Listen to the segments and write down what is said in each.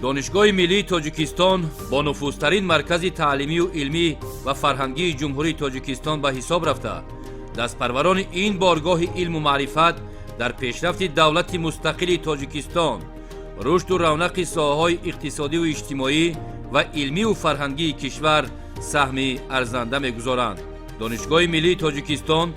Донишгоҳи миллии Тоҷикистон бонуфузтарин маркази таълимию илмӣ ва фарҳангии Ҷумҳурии Тоҷикистон ба ҳисоб рафта, дастпарварони ин боргоҳи илму маърифат дар пешрафти давлати мустақили Тоҷикистон, рушду равнақи соҳаҳои иқтисодиву иҷтимоӣ ва илмиву фарҳангии кишвар саҳми арзанда мегузоранд. Донишгоҳи миллии Тоҷикистон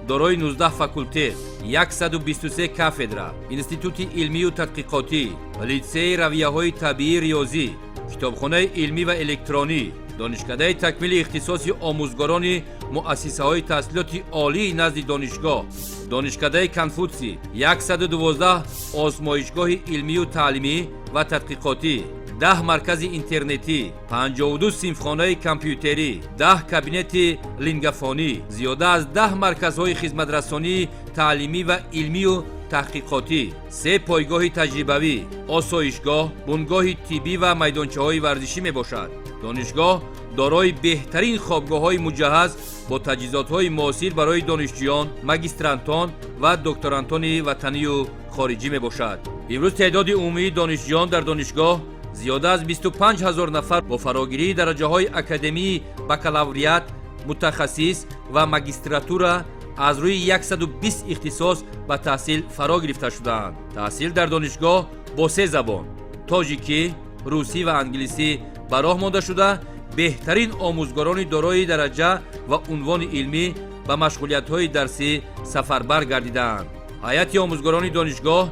дорои 19 факултет, 123 кафедра, институти илмию тадқиқотӣ, литсеи равияҳои табиӣ, риёзӣ, китобхонаи илмӣ ва электронӣ, донишкадаи такмили ихтисоси омӯзгорони муассисаҳои таҳсилоти олии назди донишгоҳ, донишкадаи Конфутсий, 112 озмоишгоҳи илмию таълимӣ ва тадқиқотӣ, 10 маркази интернетӣ, 52 синфхонаи компютерӣ, 10 кабинети лингафонӣ, зиёда аз 10 марказҳои хизматрасонии таълимӣ ва илмию таҳқиқотӣ, се пойгоҳи таҷрибавӣ, осоишгоҳ, бунгоҳи тиббӣ ва майдончаҳои варзишӣ мебошад. Донишгоҳ дорои беҳтарин хобгоҳҳои муҷаҳҳаз бо таҷҳизотҳои муосир барои донишҷӯён, магистрантон ва докторантони ватанию хориҷӣ мебошад. Имрӯз теъдоди умумии донишҷӯён дар донишгоҳ зиёда аз 25 ҳазор нафар бо фарогирии дараҷаҳои академии бакалавриат, мутахассис ва магистратура аз рӯи 120 ихтисос ба таҳсил фаро гирифта шудаанд. Таҳсил дар донишгоҳ бо се забон: тоҷикӣ, русӣ ва англисӣ ба роҳ монда шуда, беҳтарин омӯзгорони дорои дараҷа ва унвони илмӣ ба машғулиятҳои дарсӣ сафарбар гардидаанд. Ҳайати омӯзгорони донишгоҳ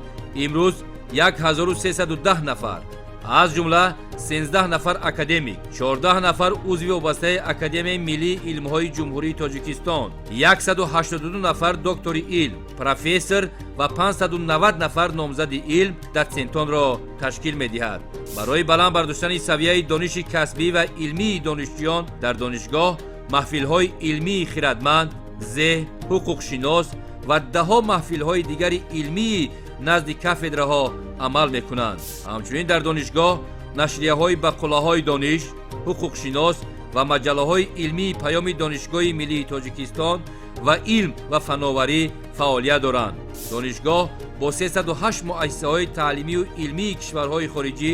имрӯз 1310 нафар, аз ҷумла 13 нафар академик, 14 нафар узви вобастаи Академияи миллии илмҳои Ҷумҳурии Тоҷикистон, 182 нафар доктори илм, профессор ва 590 нафар номзади илм, дотсентонро ташкил медиҳад. Барои баланд бардоштани савияи дониши касбӣ ва илмии донишҷӯён дар донишгоҳ маҳфилҳои илмии «Хирадманд», «Зеҳн», «Ҳуқуқшинос» ва даҳҳо маҳфилҳои дигари илмии назди кафедраҳо амал мекунанд. Ҳамчунин дар донишгоҳ нашрияҳои «Ба қуллаҳои дониш», «Ҳуқуқшинос» ва маҷаллаҳои илмии «Паёми Донишгоҳи миллии Тоҷикистон» ва «Илм ва фановарӣ» фаъолият доранд. Донишгоҳ бо 308 муассисаҳои таълимию илмии кишварҳои хориҷӣ,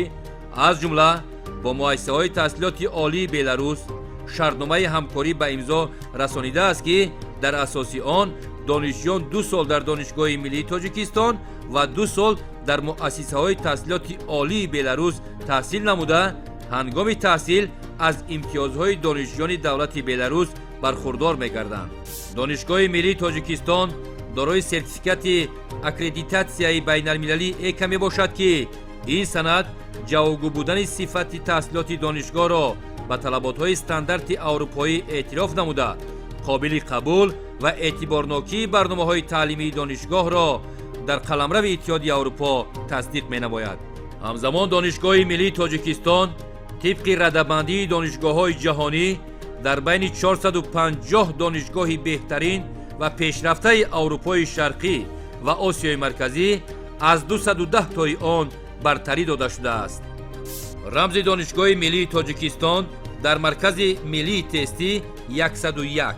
аз ҷумла бо муассисаҳои таҳсилоти олии Беларус, шартномаи ҳамкорӣ ба имзо расонидааст, ки дар асоси он донишҷӯён 2 сол дар Донишгоҳи миллии Тоҷикистон ва 2 сол дар муассисаҳои таҳсилоти олии Беларус таҳсил намуда, ҳангоми таҳсил аз имтиёзҳои донишҷӯёни давлати Беларус бархурдор мегарданд. Донишгоҳи миллии Тоҷикистон дорои сертификати аккредитатсияи байналмилалии ЭКА мебошад, ки ин санад ҷавобгӯ будани сифати таҳсилоти донишгоҳро ба талаботҳои стандарти аврупоӣ эътироф намуда, қобили қабул ва эътиборнокии барномаҳои таълимии донишгоҳро дар қаламрави Иттиҳоди Аврупо тасдиқ менамояд. Ҳамзамон Донишгоҳи миллии Тоҷикистон тибқи радабандии донишгоҳҳои ҷаҳонӣ дар байни 450 донишгоҳи беҳтарин ва пешрафтаи Аврупои Шарқӣ ва Осиёи Марказӣ аз 210 тои он бартарӣ дода шудааст. Рамзи Донишгоҳи миллии Тоҷикистон дар Маркази миллии тестӣ 101.